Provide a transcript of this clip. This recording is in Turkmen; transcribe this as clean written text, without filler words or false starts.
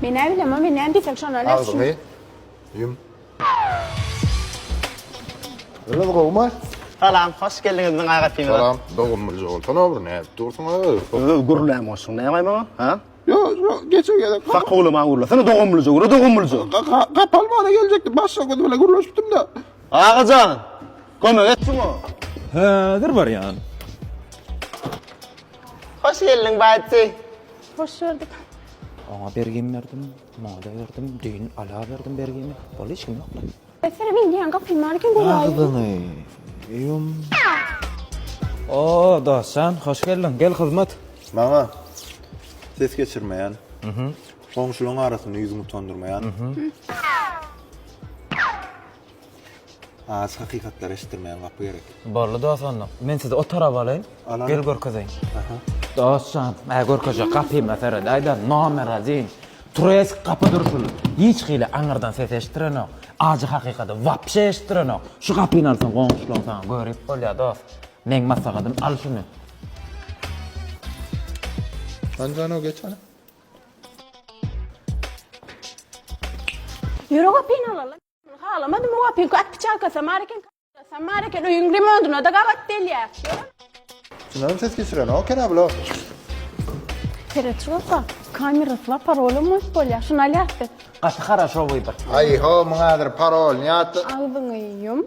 Men näbilem, men näme diýsem şony alýas. Agzyňy ýum. Öňüňiz gowumy? Salam, hoş geldiňiz biziň agaçymyza. Salam, dogum bilje bolsana bir nädip dursuň öz? Öz gürläm bolsun, näme maňa, ha? Ýok, ýok, geçen gezek. Sakawly maňa gürlesene, dogum bilje, gürle dogum bilje. Gapalmana geljekdi, başga göz bilen gürleşipdim-de. Agajan, kömek et şuňa. Häzir barýan. Hoş geldiň, Baýçy. Hoş gördük. Oňa bergim berdim, muňa-da berdim, düýn Ala berdim bergimi. Boldy, hiç kim ýok-la. Meselem indi gapym bar eken göräýiň. Agzyňy ýum. O, dostjan, hoş geldiň. Gel hyzmat. Maňa ses geçirmeýän, goňşularyň arasynda ýüzüňi utandyrmaýan, Ajy hakykatlary eşitdirmeýän gapy gerek. Boldy dos onda. Men sizi o taraba alaýyn. Alan. Gel görkezeýin. Dos jan, mä görkezjek gapyma seredäýdä, nomer odin. Turesk gapy durşul. Hiç hili aňyrdan ses eşitdirenok. Ajy hakykady wapşe eşitdirenok. Şu gapyny alsaň goňşulaň saňa görip bolýar dos. Meň maslahatym al şuny. Hanjano geç hany. Ýürek gapyny alaly. Halamadym bu gapyny atpiçalkasam bar eken, kasam bar eken, öýüň remontuna-da gabat gelýär. Şundan ses geçiren o kena bular. Seret şu gapa, kamerasy bar, parolam goýup bolýar. Şuny alýas biz. Gaty haraşo wybyr. Aý ho muň häzir parolyny ýatla. Agzyňy ýum.